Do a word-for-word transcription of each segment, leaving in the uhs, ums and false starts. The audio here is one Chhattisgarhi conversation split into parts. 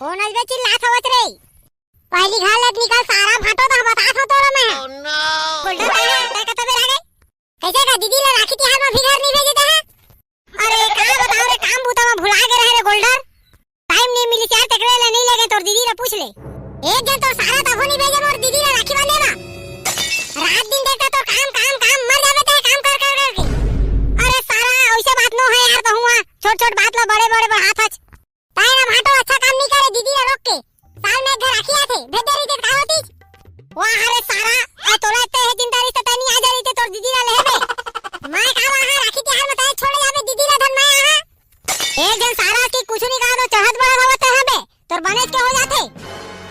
कोन अजबे चिल्लात हवच रे? पहिली घर ले निकल सारा, भांटो त बतात हंव तोला मैं। गोल्डर, काय हे? तैं कतका बेर आ गे? कइसे गा दीदी ला राखी तिहार म भी घर नइ भेजे तैं हा? अरे का बतांव रे, काम बूता म भुला गे रहेंव रे गोल्डर। टाइम नइ मिलिस यार, तेकरे ले नइ लेगेंव, तोर दीदी ला पूछ ले। एक झन तोर सारा तभो नइ भेजे मोर दीदी ला राखी बांधे बर। रात दिन देखथंव तोर काम, काम, काम, मर जाबे तैं काम कर, कर, कर के। अरे सारा, ओइसे बात नो हे यार, तहूं हा छोट-छोट बात ला बड़े-बड़े बढ़ात हच। तैं ना भांटो अच्छा काम नइ करे, दीदी ला रोक के। साल म एक घांव राखी आथे, भेज दे रहितेस त काय होतिस? वाह रे सारा, अउ तोला एते हे चिंता रहिस त तैं नइ आ जा रहितेस तोर दीदी ला लेहे बर। मैं का वहां राखी तिहार म तैं छोड़े जाबे दीदी ला धन मैं आहां। एक झन सारा के कुछु नइ कहा तो चढ़त बढ़त हवत तैं हा बे, तोर बनेच के हो जाथे।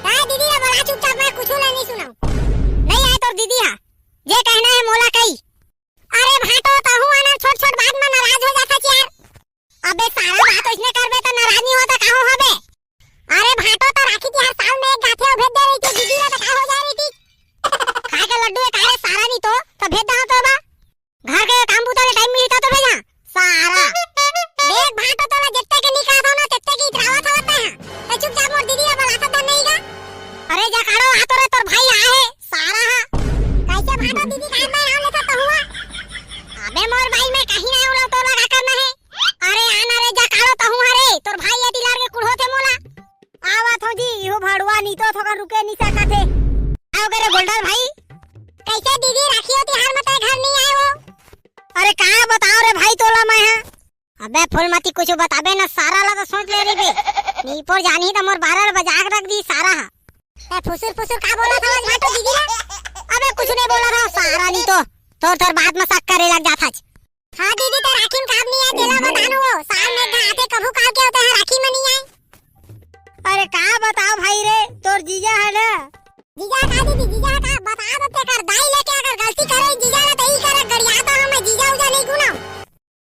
तैं दीदी ला बला चुपचाप, मैं कुछु ला नइ सुनंव। नइ आय तोर दीदी हा, जे कहना हे मोला कही। अरे भांटो, तहूं हा ना छोट-छोट बात म नाराज हो जाथस यार। अबे सारा, बात ओइसने करबे त नाराज नइ होवंव त का होवंव बे? अरे भांटो, त राखी तिहार साल म एक घांव आथे, अउ भेज दे रहितेस दीदी ला त का हो जाय रहितिस? खाय के लड्डू हे का रे सारा, नइ तो, त भेज देहंव तो बा। घर के काम बूता ले टाइम मिलही त तो भेजहूं। सारा। देख भांटो, तोला जेतके के नइ कहत हंव ना, तेतके के इतरावत हवस तैं हा। तैं चुपचाप मोर दीदी ला बलाथस धन नइ गा। अरे जकाड़ो, आ तो रे तोर भाई आय हे, सारा हा। कइसे भांटो दीदी का मैं नांव लेथस तहूं हा? अबे मोर भाई, मैं कहीं नइ हंव, तोला का करना हे? अरे आ ना रे जकाड़ो तहूं हा रे, तोर भाई ए तिलार के कुढ़ोथे मोला। आवत हंव जी, इहू भड़वा नइ तो थोकन रुके नइ सकत हे। आव गे रे गोल्डर भाई। कइसे दीदी राखी तिहार म तैं घर नइ आय ओ? अरे का बतांव रे भाई तोला मैं हा। अबे फूलमती, कुछु बताबे ना, सारा ला तो सोच ले रहिबे। निपोर जानही त मोर बारा ला बजा के रख दिही सारा हा। ए फुसुर फुसुर का बोलत हवस भांटो दीदी ला? अबे कुछु नइ बोलत हंव सारा, नइ तो तोर तोर बात म शक करे लग जाथस। हां दीदी, त राखी म काबर नइ आय, तेला बता ना ओ। साल म एक घांव आथे, कभू काल के होथे, हां राखी म नइ आय। अरे का बतांव भाई रे, तोर जीजा हे ना। जीजा का दीदी, जीजा का बता दो, तेकर दाई लेके अगर गलती करे, जीजा ला तई करे, गरियात हंव मैं, जीजा उजा नइ गुनंव।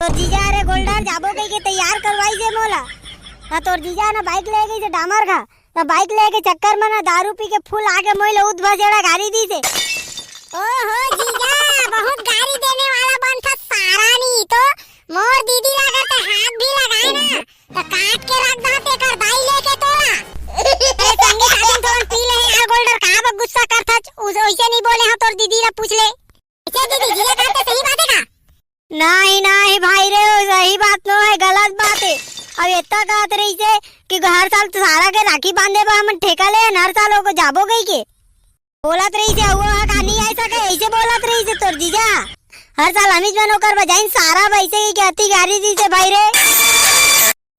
तोर जीजा रे गोल्डर जाबो कहिके तैयार करवाइस हे मोला। ना तोर जीजा ना बाइक ले गइस हे डामर का, ना बाइक लेके चक्कर म ना दारू पी के फुल आके मोइला उद भसेड़ा गारी दिस हे। ओहो जीजा, बहुत गारी देने वाला बनथस सारा नी तो। मोर दीदी ला अगर तैं हाथ भी लगाए ना, त काट के रख दंव तेकर दाई लेके तोला। अरे संगी साथी थोड़न पी ले यार गोल्डर, का बक गुस्सा करथच? उस-, ओइसे नइ बोले हंव, तोर दीदी ला पूछ ले। अच्छा दीदी, जीजा कहत हे सही बात हे का? नहीं, नहीं भाई रे, ओ सही बात नो हे, गलत बात हे। अब एतना कहत रहिस हे कि हर साल तो सारा के राखी बांधे बर हमन ठेका ले हन, हर साल ओकर जाबो कहिके। बोलत रहिस हे, अउ ओ ह का नइ आय सके, अइसे बोलत रहिस हे तोर जीजा। हर साल हमीच मन ओकर बजाइन सारा वइसे ही के अति गारी दिस हे भाई रे।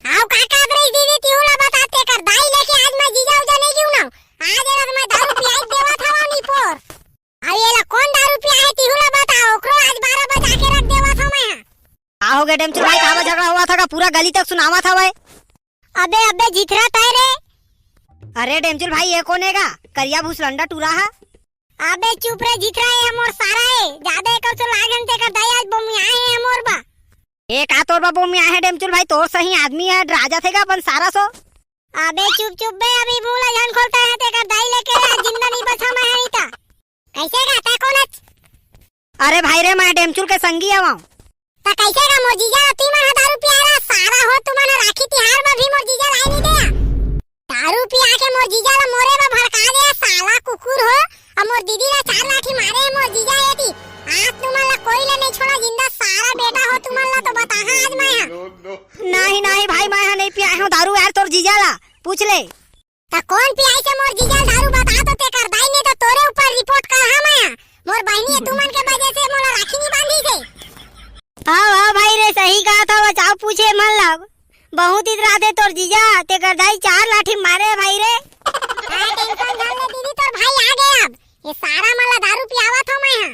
हाव का कहत रहिस दीदी, तिहू ला बता, तेकर दाई लेके आज मैं जीजा उजा नइ गुनंव। आज एला तो मैं दारू पियाई देवत हवं निपोर। अरे एला कोन दारू पियाय हे, तिहू ला बता, ओकरो आज बारा बजा के रख देवत हंव मैं हा। का हो गे डेमचुल भाई, काबर झगड़ा होवत हे का? पूरा गली तक सुनावत हवय। अबे, अबे, झिथरा तैं रे। अरे डेमचुल भाई, ये कोन हे गा? करिया भूसलंडा टूरा हा। अबे चुप रे झिथरा, ये मोर सारा हे। जादा एकर से लाग हन तेकर दाई आज बोमियाय हे मोर बा। ए का तोर बा बोमियाय हे डेमचुल भाई, तोर सही आदमी हे, डरा जाथे गा अपन सारा सो। अबे चुप चुप बे, अभी मुंह ला झन खोल तैं हा, तेकर दाई लेके आज जिंदा नइ बचंव मैं हा नइ ता। कइसे गा, तैं कोन हच? अरे भाई रे, मैं डेमचुल के संगी हवं। त कइसे गा मोर जीजा ला तुमन ह दारू पियाय ला, सारा हो तुमन ह राखी तिहार म भी मोर जीजा ला आय नइ दे। दारू पिया के मोर जीजा ला मोरे बर भड़का दे, साला कुकुर हो, अउ मोर दीदी ला चार लाठी मारे हे मोर जीजा एती। आज तुमन ला कोई ला नइ छोड़ा जिंदा, सारा बेटा हो तुमन ला तो बताहां आज मैं हा। नहीं, नहीं भाई, मैं हा नइ पियाय हंव दारू यार तोर जीजा ला, पूछ ले। त कोन पियाइस हे मोर जीजा ल दारू, बता तो तेकर दाई, नइ त तोरे ऊपर रिपोर्ट करहां मैं। मोर बहिनी हे, तुमन के वजह से मोला राखी नइ बांधिस हे। हाव, हाव भाई रे, सही कहत हवस, जाव पूछे मन ला। बहुत इतराथे तोर जीजा, तेकर दाई चार लाठी मारे हे भाई रे। काय टेंशन झन ले दीदी, तोर भाई आ गे अब। ये सारा मन ला दारू पियावत हंव मैं हा।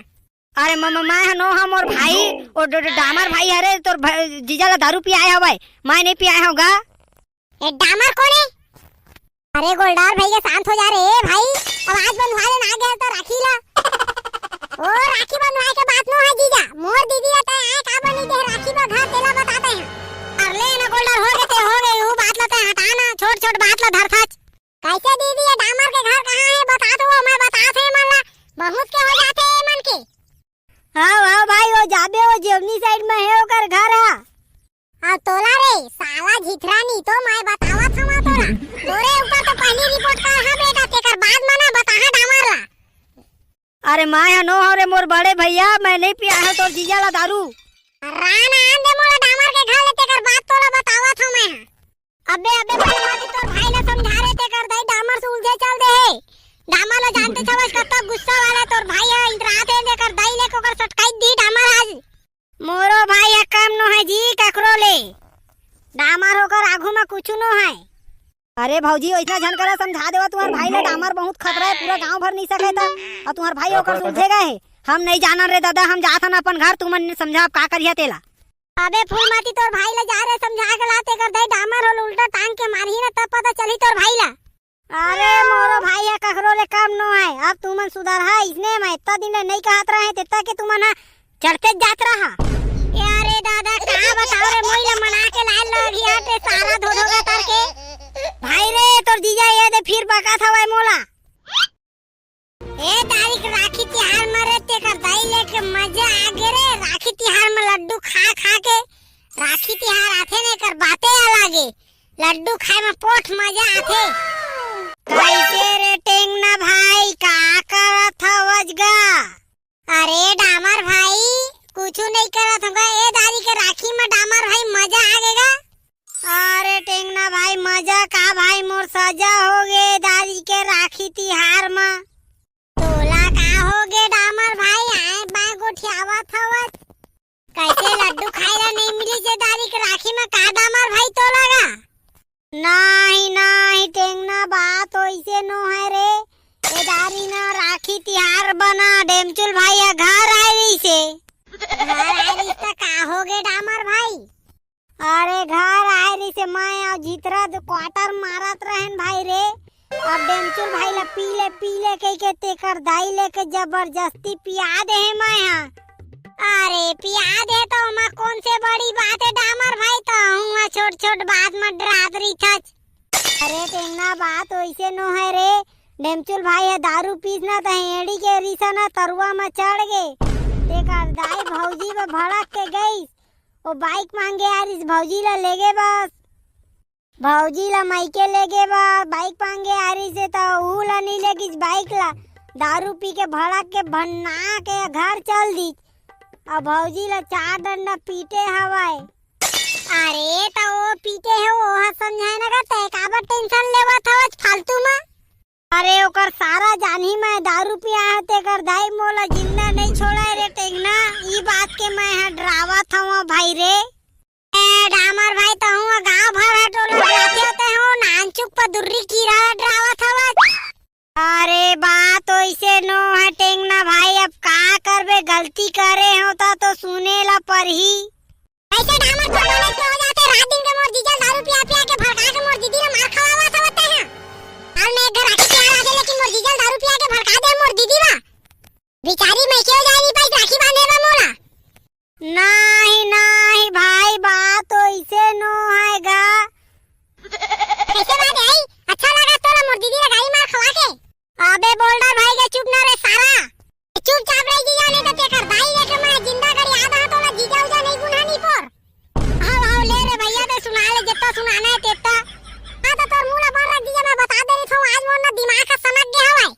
अरे म-, म-, मैं ह नो हंव, मोर भाई, ओ ड-, ड-, डामर भाई हरे, तोर भ-, जीजा ला दारू पियाय हवय, मैं नइ पियाय हंव गा। ए डामर कोन हे? अरे गोलडार भइया, शांत हो जा रे। ए भाई, अब आज बंधवा लेना आ गया तो राखी ला। ओ राखी बंधवाए के बात नो हे जीजा, मोर दीदी ला तैं आय काबर नइ दे राखी बर घर, तेला बता तैं। अरे ले ना गोलडार, हो गे ते हो गे, वो बात ला तैं हटा ना, छोट छोट बात ला धरथच। कइसे दीदी, ये डामर के घर कहाँ हे? बता तो, मैं बतात हंव एमन ला, बहुत के हो जाथे एमन के। हाव, हाव भाई, वो जाबे, वो जेवनी साइड में हे ओकर घर हा। अउ तोला रे, साला झिथरा नी तो मैं बतावत हंव तोला। तोरे ऊपर रिपोर्ट कर, हाँ बेटा, तेकर बाद म ना बताहा डामर ला। अरे मैं ह नो हव रे मोर बड़े भैया, मैं नइ पियाहूं तोर जीजा ला दारू। रान आन दे मोला डामर के घर ले, तेकर बाद तोला बतावत हंव मैं ह। अबे, अबे, फूलमती तोर भाई ला समझा रे, तेकर दाई डामर से उलझे चल दे हे। डामर ला जानते छवस कतका गुस्सा वाला तोर भाई ह, इतरात हे, तेकर दाई ले ओकर सटकाई दी डामर आज। मोरो भाई ह कम नो हे जी ककरो ले। डामर ओकर आघू म कुछु नो हे। अरे भौजी, ओइसना झन करा, समझा देवा तुंहर भाई ला, डामर बहुत खतरा हे, पूरा गांव भर नइ सके त, अउ तुंहर भाई ओकर सुलझे गए हे। हम नइ जानन रे ददा, हम जात हन अपन घर, तुमन समझा अब का करिहा तेला। अबे फूलमती, तोर भाई ला जा रे समझा के ला, तेकर दाई डामर हो उल्टा टांग के मारही ना, तब पता चलही तोर भाई ला। अरे मोरो भाई ह ककरो ले कम नो हे, अब तुमन सुधरहा, इसने मैं इतना दिन ले नइ कहत रहे, तेता के तुमन ह चढ़ते जात रहा। ए अरे दादा, का बताओ रे, मोई ला मना के लाए लगिया ते सारा धो धो गतर के। भाई रे, तोर जीजा ये दे फिर बकत हवय मोला। ए तारीख राखी तिहार म रे, तेकर दाई लेके मजा आ गे रे। राखी तिहार म लड्डू खा खा के, राखी तिहार आथे न, एकर बाते अलग हे। लड्डू खाए म पोठ मजा आथे। कैसे रे टेंगना भाई, का करत हवस गा? अरे डामर भाई, कुछु नइ करत हंव गा। ए दारी के राखी म डामर भाई मजा आ गे गा। अरे टेंगना भाई, मजा का भाई, मोर सजा हो गे दारी के राखी तिहार म। तोला का हो गे डामर भाई, आए बाय गोठियावत हवस? कैसे लड्डू खाए ला नइ मिलिस ए दारी के राखी म का डामर भाई तोला गा? नाही, नाही, टेंगना बात ओइसे नो हे रे। ए दारी ना राखी तिहार बना डेमचुल भाई ह घर आए रहिसे। घर आए रहिस त का हो गे डामर भाई? अरे घर आए रहिसे, मैं अउ जितरा दो क्वार्टर मारत रहेन भाई रे। अब डेमचुल भाई ला पी ले, पी ले कहि के तेकर दाई लेके जबरदस्ती पिया दे हे मैं ह। अरे पिया दे त ओमा कौन से बड़ी बात हे डामर भाई, तहूं ह छोट छोट बात म डरात रहिथच। अरे टेंगना बात ओइसे नो हे रे, डेमचुल भाई ह दारू पीस न त एड़ी के रिसा न तरुआ म चढ़ गे। तेकर दाई भौजी बर भड़क के गईस, ओ बाइक मांगे आ रिस भौजी ला लेगे बस। भौजी ला मायके लेगे बर बाइक मांगे आ रिस हे त ऊ ला नइ लेगिस बाइक ला, दारू पी के भड़क के भन्ना के घर चल दिस। अब भौजी ला चार डंडा पीटे हवय। अरे त ओ पीटे हे, ओहा समझाए न गा, तैं काबर टेंशन लेवत हवस फालतू म? अरे ओकर सारा जानही मैं दारू पिया हे, तेकर दाई मोला जिंदा नइ छोड़े रे टेंगना, ई बात के मैं ह डरावत हवं भाई रे। ए डामर भाई, तहूं ह गांव भर ह टोला डराथे होते हो, नानचुक पदुर्री कीरा ल डरावत हवस। अरे बात ओइसे नो हे टेंगना भाई, अब का करबे, गलती करे हो त तो सुने ला परही। कैसे डामर तो बोले के हो जाते, रात दिन के मोर जीजल दारू पिया पिया के भड़का के मोर दीदी ला मार खवावत हवत हे। अउ मैं एक घर राखी तिहार आगे, लेकिन मोर जीजल दारू पिया के भड़का दे मोर दीदी ला। बिचारी मैं के हो जाए नी पाई राखी बांधे बर मोला। नाही, नाही भाई, बात ओइसे नो हे गा। कैसे बात हे? अच्छा लगा तोला मोर दीदी ला गारी मार खवा के? अबे बोल्डर भाई के चुप ना रे सारा। चुपचाप रह जीजा, नहीं तो तेकर दाई लेके मैं जिंदा गड़िया दा तोला जीजा उजा नहीं गुना नहीं पोर। आओ, आओ, ले रे भैया, ते सुना ले, जितना सुनाना हे तेतना। हाँ, तो तोर मुंह ला बंद रख जीजा, मैं बता दे रही हूँ, आज मोर ना दिमाग का सनक गया हवा है।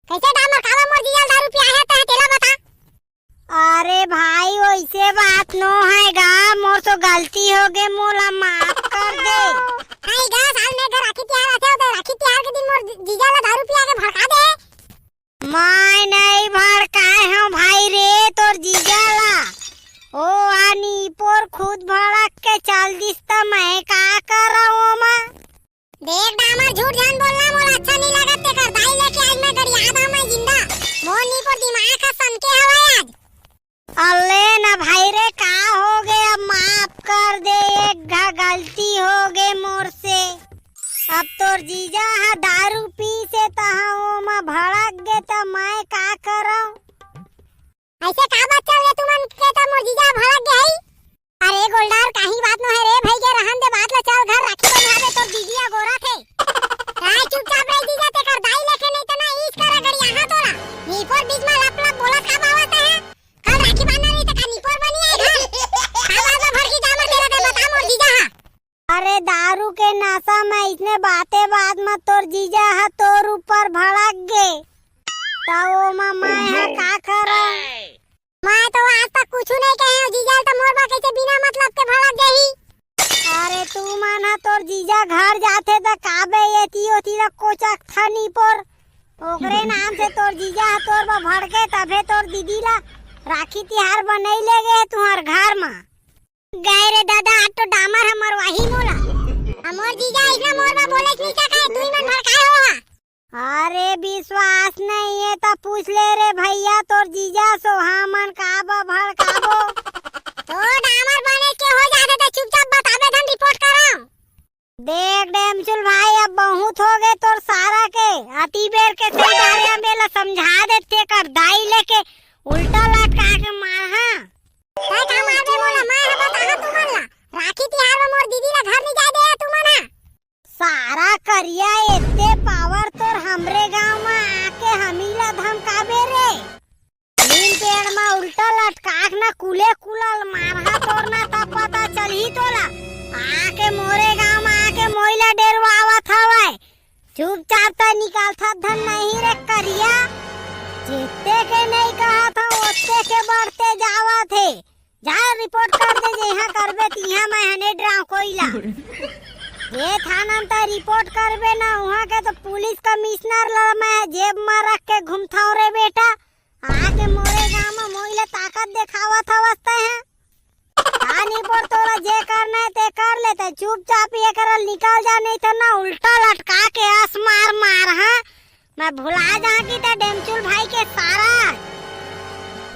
कैसे डामर काला मोर जीजा दारू पिया है, तह तेला बता। अरे भाई, ओइसे बात नो हे गा, मोर तो गलती हो गे, मोला माफ कर दे। नहीं गा, साल में घर राखी तिहार आथे, तो राखी तिहार के दिन मोर जी-, जीजा ला दारू पिया के भड़का दे। मैं नहीं भड़काए हूँ भाई रे, तोर जीजा ला। ओ आनी पोर खुद भड़क के चल दिस त मैं का करव ओमा? देख डामर, झूठ झन बोलना, मोला अच्छा नहीं लगत, तेकर दाई लेके आज मैं गड़िया दा मैं जिंदा। मोर नी पोर दिमाग ह सनके हवय आज। अल्ले ना भाई रे, का हो गे? अब माफ कर दे, एक घा गलती हो गे मोर से। अब तोर जीजा ह दारू पीसे तहाँ ओमा भड़क गे त मैं का करव? ऐसे का बात चल गे तुमन के त मोर जीजा भड़क गे हई? अरे गोल्डर, काही बात नो हे रे भई गे, रहन दे बात ला, चल घर राखी बंधाबे, तोर दीदी अगोरत हे। काय चुपचाप रह जीजा, तेकर दाई लेके नहीं त ना ईस करा गड़िया हा तोला। नीपोर बीच में लप लप बोलत का बावत हे? कल राखी बांधना नहीं त का नीपोर बनी आए घर? का बात में भड़की डामर तेला दे बता मोर जीजा हा। अरे दारू के ना आशा, मैं इसने बाते बात म तोर जीजा ह तोर ऊपर भड़क गे, त ओमा मैं ह का करंव? मैं तो आज तक कुछु नहीं कहे हूँ, जीजा ल तो मोर बर कैसे बिना मतलब के भड़क जाही। अरे तुमन ह तोर जीजा घर जाथे त काबे एती ओती ल कोचकथा निपोर। ओकरे नाम से तोर जीजा ह तोर बर भड़के, तभे तोर दीदी ला राखी तिहार बनई ले गे हे तुंहर घर म। गए रे दादा, आज तो डामर ह मरवाही मोला। आ मोर जीजा अइसना मोर बर बोलेच नइ सकय, तुही मन भड़काए हो हा। अरे विश्वास नइ हे त पूछ ले रे भइया, तोर जीजा सोहा मन का बर भड़काबो। तो डामर बने के हो जाथे त चुपचाप बताबे धन रिपोर्ट करंव। देख डेमचुल भाई, अब बहुत हो गे तोर सारा के, अति बेर के सही डारे हम एला समझा देते, तेकर दाई लेके उल्टा लटका के मारहा। तै का मारबे मोला, मैं ह बताहा तुमन ला। राखी तिहार म मोर दीदी ला घर नइ जाय दे तुमन ह। सारा करिया, एते पावर तोर हमरे गांव म आके हमी ला धमकाबे रे। नीम पेड़ म उल्टा लटकाक न कुले कुलल मारहा तोर न तब पता चलही तोला। आके मोरे गांव म आके मोइला डेरवावत हवय। चुपचाप त निकालथस धन नहीं रे करिया। जेते के नहीं कहत हंव, ओते के बढ़ते जावत हे। जा रिपोर्ट कर दे, जेहा करबे तिहा मैं हने डरांव कोई ला। जे थाना म त रिपोर्ट करबे ना, उहां के तो पुलिस कमिश्नर ला मैं जेब म रख के घूमथंव रे बेटा। आके मोरे गांव म मोइला ताकत देखावत हवस तैं ह। हां निपोर, तोला जे करना हे ते कर ले, तैं चुपचाप एकरा ले निकल जा, नहीं त ना उल्टा लटका के अस मार मारहा। मैं भुला जांव कि ते डेमचुल भाई के सारा।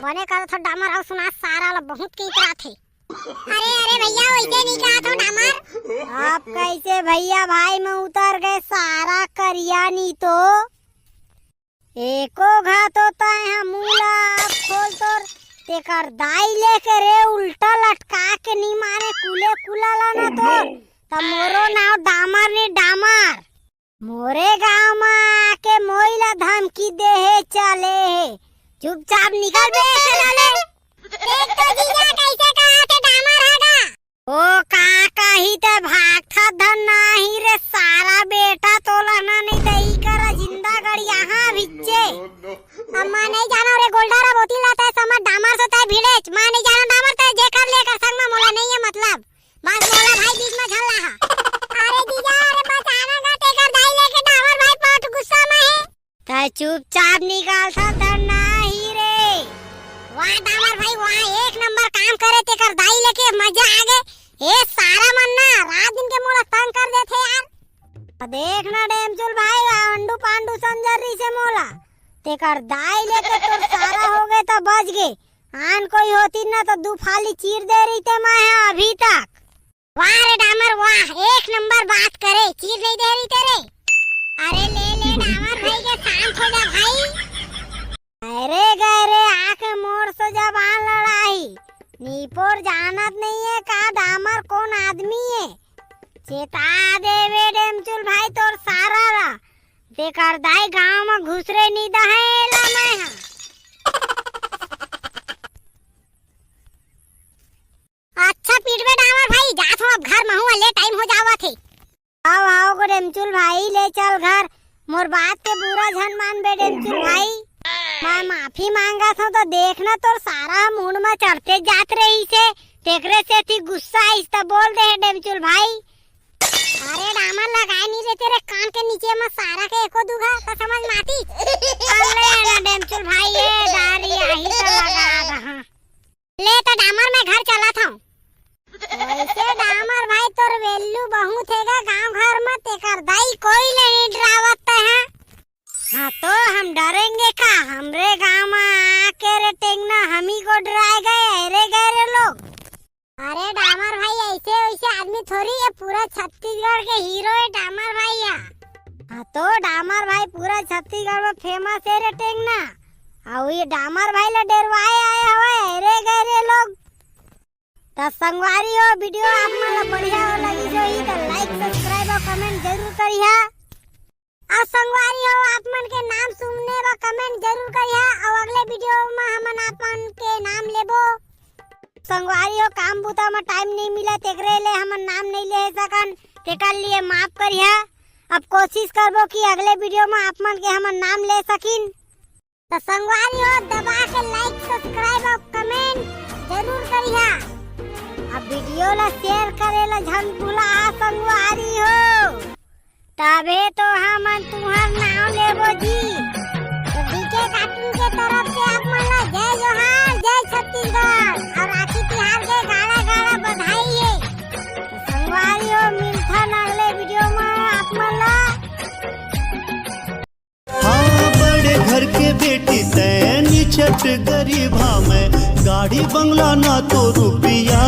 बने करथंव डामर, अउ सुना सारा ला बहुत के इतराथे। अरे, अरे भइया, वइसे नइ कहत हंव डामर। अब कइसे भइया भाई म उतर गे सारा करिया नी तो? एको घा तो तैं ह मुंह ला खोल तोर, तेकर दाई लेके रे उल्टा लटका के नी मारे कुले कुला ला ना तोर, त मोरो नांव डामर नी डामर। मोरे गांव म आके मोइला धमकी दे हे चले हे, चुपचाप निकल बे एकरा ले। देख तो जीजा कइसे कहत हे डामर ह गा। ओ का कही ते भागथस धन नाही रे सारा बेटा, तोला ना नहीं दई करा जिंदा गड़ियाहां भिच्चे। अम्मा नहीं जाना रे गोल्डा रा बोती ला तैं समझ डामर से तैं भिड़ेच। मैं नहीं जाना डामर, तैं जे कर ले कर संग म मोला नहीं हे मतलब। बस मोला भाई बीच म झन लाहा। अरे जीजा, अरे बचाना गा, तेकर दाई लेके डामर भाई बहुत गुस्सा म हे। तैं चुपचाप निकलथस धन नाही रे। वाह डामर भाई वाह, एक नंबर काम करे, तेकर दाई लेके मजा आ गे। ए सारा मन ना रात दिन के मोला तंग कर देथे यार। देख ना डेमचुल भाई, अंडू पांडू समझ रहिसे मोला, तेकर दाई लेके तोर सारा हो गे त बच गे, आन कोई होतिन ना त दू फाली चीर दे रहितेंव मैं ह अभी तक। वाह रे डामर वाह, एक नंबर बात करे, चीर नहीं दे रहितेंव रे। अरे ले ले डामर भाई के शांत हो जा भाई। अरे गए रे आके मोर से जबान लड़ाही। निपोर जानत नहीं हे का डामर कोन आदमी हे? चेता देबे डेमचुल भाई तोर सारा ला। तेकर दाई गांव म घुसरे नी दहय एला मैं ह। अच्छा पीटबे डामर भाई, जात हंव अब घर, महूं ले टाइम हो जावत हे। हव हव गो डेमचुल भाई, ले चल घर। मोर बात के बुरा झन मानबे डेमचुल भाई। मैं माफी मांगत हंव त देख ना तोर सारा मूड़ म चढ़ते जात रहिसे, तेकरे सेती गुस्सा आइस त बोल दे हे डेमचुल भाई। अरे डामर लगाए नी रे तेरे कान के नीचे म सारा के एको दू घा त समझ म आतिस। अरे ना डेमचुल भाई, ए दारी आही त लगा दहा। ले त डामर मैं घर चलत हंव। वइसे डामर भाई तोर value बहुत हे गा गांव घर म, तेकर दाई कोई ले नहीं डरावत तैं ह। हां तो हम डरेंगे का? हमरे गांव म आके रे टेंगना हमी को डराए गए, अरे गए रे लोग। अरे डामर भाई अइसे वइसे आदमी थोड़ी हे, पूरा छत्तीसगढ़ के हीरो हे डामर भाई ह। हां तो डामर भाई पूरा छत्तीसगढ़ म famous हे रे टेंगना। अउ ये डामर भाई ला डेरवाए आए हवय, अरे गए रे लोग। त संगवारी हो, video आप मन ला बढ़िया लगिस होही त like, subscribe अउ comment जरूर करिहा। अउ संगवारी हो, आप मन के नाम सुने बर comment जरूर करिहा, अउ अगले video म हमन आप मन के नाम लेबो। संगवारी हो, काम बूता म time नइ मिलय, तेकरे ले हमन नाम नइ ले सकन। तेकर लिए माफ करिहा। अब कोशिश करबो कि अगले वीडियो में आप मन के हमन नाम ले सकिन। तो संगवारी हो, दबा के like, subscribe और comment जरूर करिहा। अब वीडियो ला share करे ला झन भुला संगवारी हो, तभे तो हमन तुहर नाम लेबो जी। तो डीके कार्टून के तरफ से आप मन ला जय जोहार, जय छत्तीसगढ़ और राखी तिहार के गाड़ा गाड़ा बधाई हे। तो संगवारी हो, मिलथन अगले वीडियो में आप मन ला। हाँ, बड़े घर के बेटी तैं निछट गरीब, हाँ मैं गाड़ी बंगला ना तो रुपया।